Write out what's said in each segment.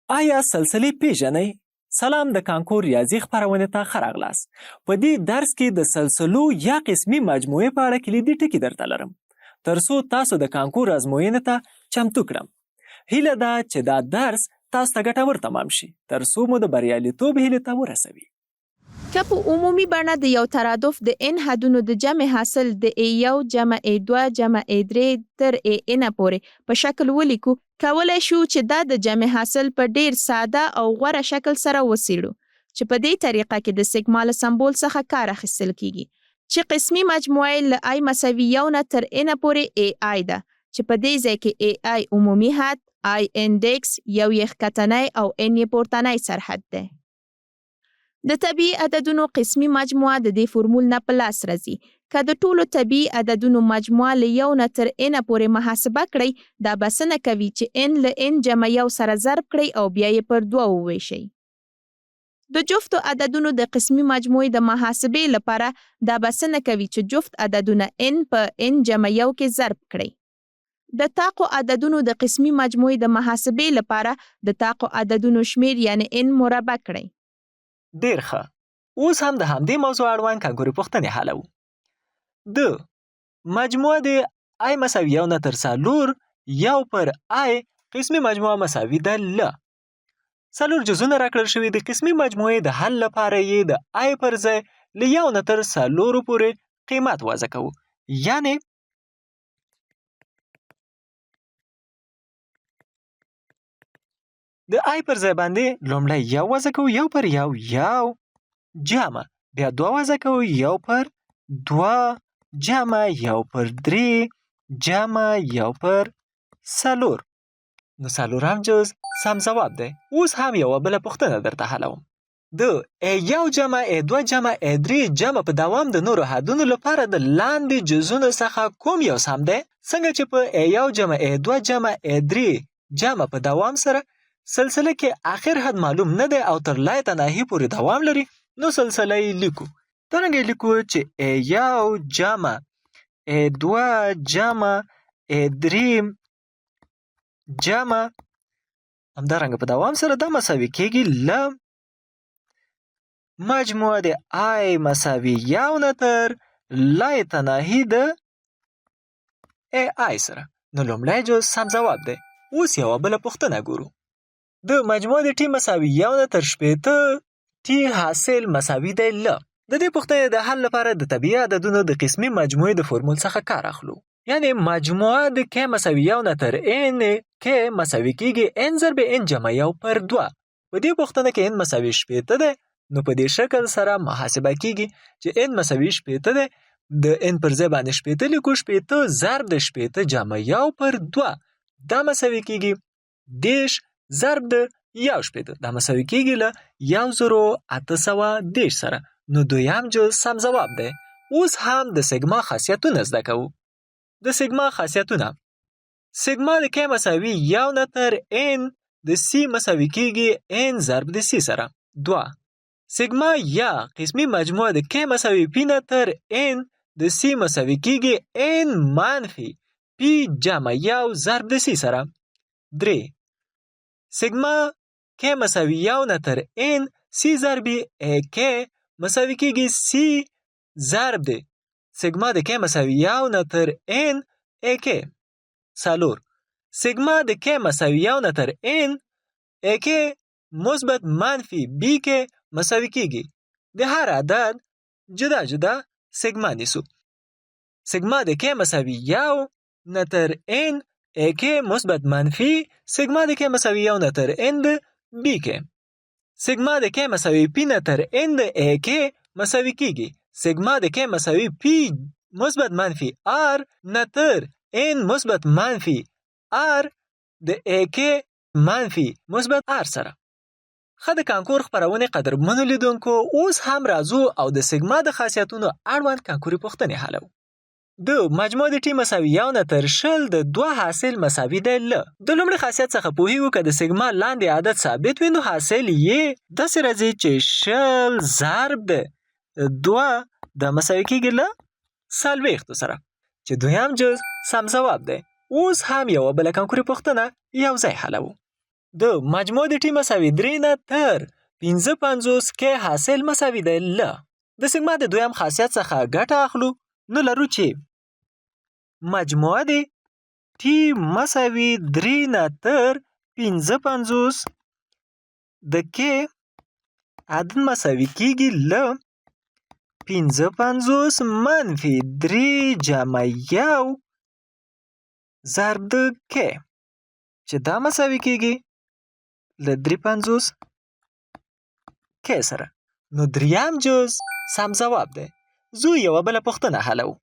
آیا سلسلې پیژنئ؟ سلام د کانکور ریاضي خپرونې ته ښه راغلاست. په دې درس کې د سلسلو یا قسمي مجموعې په اړه کلیدي ټکي درته لرم تر څو تاسو د کانکور ازموینې ته چمتو کړم. هیله ده چې دا درس تاسو ته ګټور تمام شي تر څو مو د بریالیتوب هیلې ته ورسوي. که په عمومي بڼه د یو ترادف د n حدونو د جمع حاصل د ای یو جمع ای دوه جمع ای درې تر ای ان پورې په شکل ولیکو، کولای شو چې دا د جمع حاصل په ډېر ساده او غوره شکل سره وڅېړو چې په دې طریقه کې د سیګما له سمبول څخه کار اخیستل کېږي چې قسمي مجموعه یې له آی مساوي یو نه تر ان پورې ای آی ده چې په دې ځای کې ای آی عمومي حد، آی انډېکس، یو یې ښکتنی او ان یې پورتنی سرحد دی. د طبیعي عددونو قسمي مجموعه د دې فورمول نه په لاس راځي. که د ټولو طبیعي عددونو مجموعه له یو نه تر n پورې محاسبه کړئ، دا بسنه کوي چې n له n جمع یو سره ضرب کړئ او بیا یې پر دوه ووېشئ. د جفتو عددونو د قسمي مجموعې د محاسبې لپاره دا بسنه کوي چې جفت عددونه n په n جمع یو کې ضرب کړئ. د طاقو عددونو د قسمي مجموعې د محاسبې لپاره د طاقو عددونو شمېر یعنې n مربع کړئ. ډېر ښه، اوس هم د همدې موضوع اړوند کانکوري پوښتنې حلوو. د مجموعه د آی مساوي یو نه تر څلور یو پر آی قسمي مجموعه مساوي ده له څلور جزونه راکړل شوي د قسمي مجموعې د حل لپاره یې د آی پر ځای له یو نه تر څلورو پورې قیمت وضع کوو، یعنې د آی پر ځای باندې لومړی یو وضع کوو، یو پر یو یو جمع، بیا دوه وضع کوو، یو پر دوه جمع یو پر درې جمع یو پر څلور. نو څلورم جز سم ځواب دی. اوس هم یوه بله پوښتنه درته حلوم. د ای یو جمع ای دوه جمع ای درې جمع په دوام د نورو حدونو لپاره د لاندې جزونو څخه کوم یو سم دی؟ څنګه چې په ای یو جمع ای دوه جمع ای درې جمع په دوام سره سلسله کې اخر حد معلوم نه دی او تر لایتناهي پورې دوام لري، نو سلسله یې لیکو. څرنګه یې لیکو چې ای یو جمع ای دوه جمع ای درې جمع همدارنګه په دوام سره دا مساوي کېږي له مجموعه د آی مساوي یو نه تر لایتناهي د ای آی سره. نو لومړی جز سم ځواب دی. اوس یوه بله پوښتنه ګورو. د مجموعه د ټي مساوي یو نه تر شپېته ټي حاصل مساوي دی له د دې پوښتنې د حل لپاره د طبیعي عددونو د قسمي مجموعې د فورمول څخه کار اخلو. یعنې مجموعه د k مساوي یو نه تر n k مساوي کیږي n ضرب n جمع یو پر دوه. په دې پوښتنه کې n مساوي شپېته دی، نو په دې شکل سره محاسبه کیږي چې n مساوي شپېته دی، د n پر ځای باندې شپېته لیکو، شپېته ضرب د شپېته جمع یو پر دوه، دا مساوي کیږي 30 ضرب د 61، دا مساوي کیږي له 1830 سره. نو دویم جز سم ځواب دی. اوس هم د سیګما خاصیتونه زده کوو. د سیګما خاصیتونه: سیګما د k مساوي یو نه تر n د c مساوي کیږي n ضرب د c سره. دوه، سیګما یا قسمي مجموعه د k مساوي p نه تر n د c مساوي کیږي n منفي p جمع یو ضرب د c سره. درې، سیګما k مساوي یو نه تر n c ضرب a k مساوي کیږي c ضرب د سیګما د k مساوي یو نه تر n a k. څلور، سیګما د k مساوي یو نه تر n a k مثبت منفي b k مساوي کیږي د هر عدد جدا جدا سیګما نیسو. سیګما د k مساوي یو نه تر n a k مثبت منفي سیګما د k مساوي یو نه تر n د b k. سیګما د k مساوي p نه تر n د a k مساوي کیږي سیګما د k مساوي p مثبت منفي r نه تر n مثبت منفي r د a k منفي مثبت r سره. ښه د کانکور خپرونې قدرمنو لیدونکو، اوس هم راځو او د سیګما د خاصیتونو اړوند کانکوري پوښتنې حلوو. د مجموع د ټي مساوي یو نه تر 20 د دوه حاصل مساوي دی له د لومړي خاصیت څخه پوهیږو که د سیګما لاندې عدد ثابت وي نو حاصل یې داسې راځي چې 20 ضرب د دوه د مساوي کیږي له څلوېښتو سره، چې دویم جز سم ځواب دی. اوس هم یوه بله کانکوري پوښتنه یو ځای حلوو. د مجموع د ټي مساوي 3 نه تر 55 کې حاصل مساوي دی له د سیګما د دویم خاصیت څخه ګټه اخلو، نو لرو چې مجموعه د ټي مساوي 3 نه تر 55 د کې عدد مساوي کیږي له 55 منفي 3 جمع 1 ضرب د کې، چې دا مساوي کیږي له 53 کې سره. نو دریم جز سم ځواب دی. زه یوه بله پوښتنه حلوو.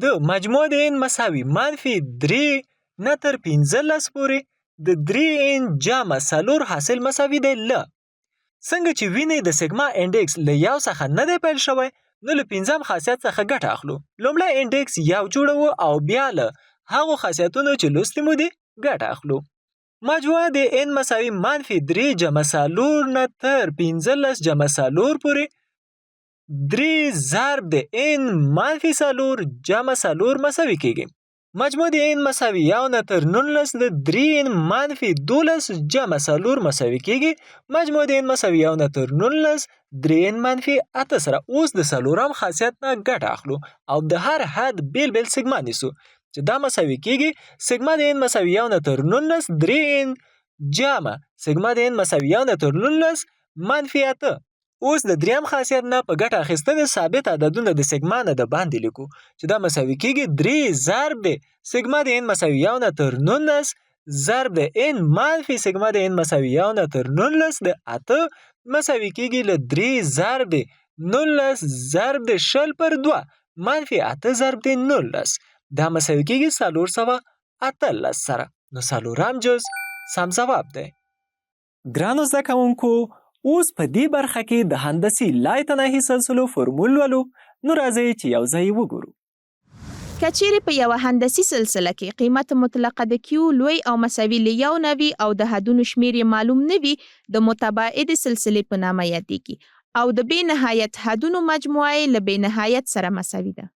د مجموع د ان مساوي منفي 3 نه تر 15 پورې د 3 ان جمع 4 حاصل مساوي دی له. څنګه چې وینئ د سیګما انډیکس له یو څخه نه دی پیل شوی، نو له پنځم خاصیت څخه ګټه اخلو. لومړی انډیکس یو جوړوو او بیا له هغو خاصیتونو چې لوستي مو دي ګټه اخلو. مجموعه د ان مساوي منفي 3 جمع 4 نه تر 15 جمع 4 پورې 3 ضرب د ان منفي 4 جمع 4 مساوي کیږي. مجموع د ان مساوي 1 نه تر 19 د 3 ان منفي 12 جمع 4 مساوي کیږي. مجموع د ان مساوي 1 نه تر 19 3 ان منفي 8 سره. اوس د څلورم خاصیت نه ګټه اخلو او د هر حد بیل بیل سیګما نیسو، چې دا مساوي کیږي سیګما د ان مساوي 1 نه تر 19 3 ان جمع سیګما د ان مساوي 1 نه تر 19 منفي 8. اوس د دریم خاصیت نه په ګټه اخیستنې ثابت عددونه د سیګما نه د باندې لیکو، چې دا مساوي کیږي 3 ضرب د سیګما د ان مساوي 1 نه تر 19 ضرب د ان منفي سیګما د ان مساوي 1 نه تر 19 د 8 مساوي کیږي له 3 ضرب د 19 ضرب د 20 پر 2 منفي 8 ضرب د 19، دا مساوي کیږي 418 سره. نو څلورم جز سم ځواب دی. ګرانو زده کوونکو، اوس په دې برخه کې د هندسي لایتناهي سلسلو فورمول لولو، نو راځئ چې یو ځای یې وګورو. که چیرې په یوه هندسي سلسله کې قیمت مطلقه د Q لوی او مساوي له یو نه وي او د حدونو شمېر یې معلوم نه وي، د متباعدې سلسلې په نامه یادېږي او د بې نهایت حدونو مجموعه یې له بې نهایت سره مساوي ده.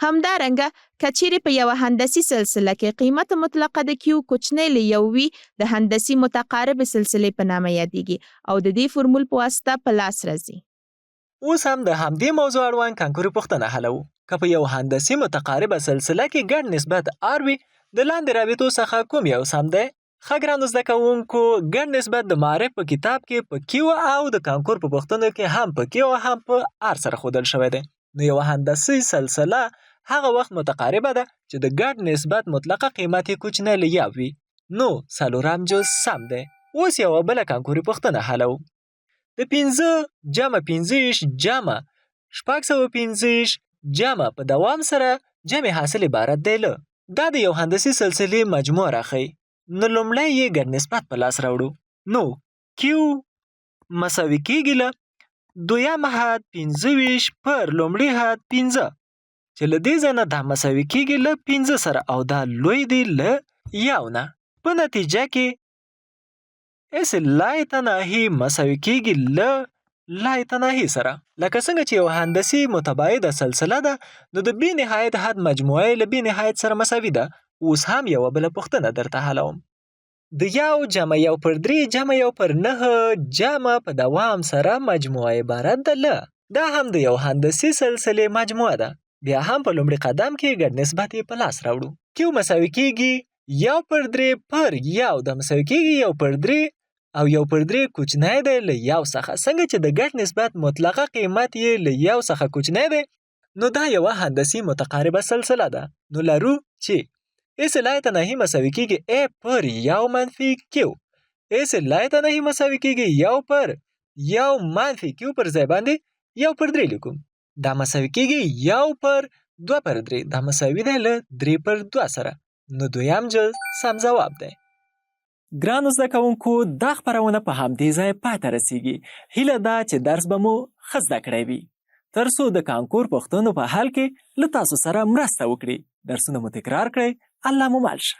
همدارنګه که چیرې په یوه هندسي سلسله کې قیمت مطلقه د Q کوچنی له یو وي، د هندسي متقاربې سلسلې په نامه یادېږي او د دې فورمول په واسطه په لاس راځي. اوس هم د همدې موضوع اړوند کنکوري پوښتنه حلوو. که په یو هندسي متقاربه سلسله کې ګډ نسبت R وي، د لاندې رابطو څخه کوم یو سم دی؟ ښه ګرانو زده کوونکو، ګډ نسبت د معارف په کتاب کې په کیو او د کانکور په پوښتنو کې هم په کیو او هم په آر سره ښودل شوی دی. نو یوه هندسي سلسله هغه وخت متقاربه ده چې د ګډ نسبت مطلقه قیمت یې کوچنی له یو وي. نو څلورم جز سم دی. اوس یوه بله کانکوري پوښتنه حلوو. د 5 جمع 25 جمع 625 جمع په دوام سره جمع حاصل عبارت دی له. دا د یو هندسي سلسلې مجموعه راښیي. نو لومړی یې ګډ نسبت په لاس راوړو. نو Q مساوي کیږي له دویم حد 25 پر لومړي حد 5، چې له دې ځای نه دا مساوي کیږي له 5 سره او دا لوی دی له یو نه. په نتیجه کې اس لایتناهي مساوي کیږي له لایتناهي سره. لکه څنګه چې یو هندسي متباعده سلسله ده، نو د بې نهایت حد مجموعه یې له بې نهایت سره مساوي ده. اوس هم یوه بله پوښتنه درته حلوم. د 1 جمع 1 پر 3 جمع 1 پر 9 جمع په دوام سره مجموعه عبارت ده له. دا هم د یو هندسي سلسلې مجموعه ده. بیا هم په لومړي قدم کې ګډ نسبت یې په لاس راوړو. کیو مساوي کیږي 1 پر 3 پر 1، دا مساوي کیږي 1 پر 3 او 1 پر 3 کوچنی دی له 1 څخه. څنګه چې د ګډ نسبت مطلقه قیمت یې له 1 څخه کوچنی دی، نو دا یوه هندسي متقاربه سلسله ده. نو لرو چې اس لایتناهي مساوي کیږي ا پر 1 منفي کیو. اس لایتناهي مساوي کیږي 1 پر 1 منفي کیو پر ځای باندې 1 پر 3 لیکو. دا مساوي کیږي 1 پر 2 پر 3، دا مساوي دی له 3 پر 2 سره. نو دویم جز سم ځواب دی. ګرانو زده کوونکو، دا خپرونه په همدې ځای پای ته رسیږي. هیله ده چې درس به مو ښه زده کړی وي، تر څو د کانکور پوښتنو په حل کې له تاسو سره مرسته وکړي. درسونه مو تکرار کړئ. الله مو مل شه.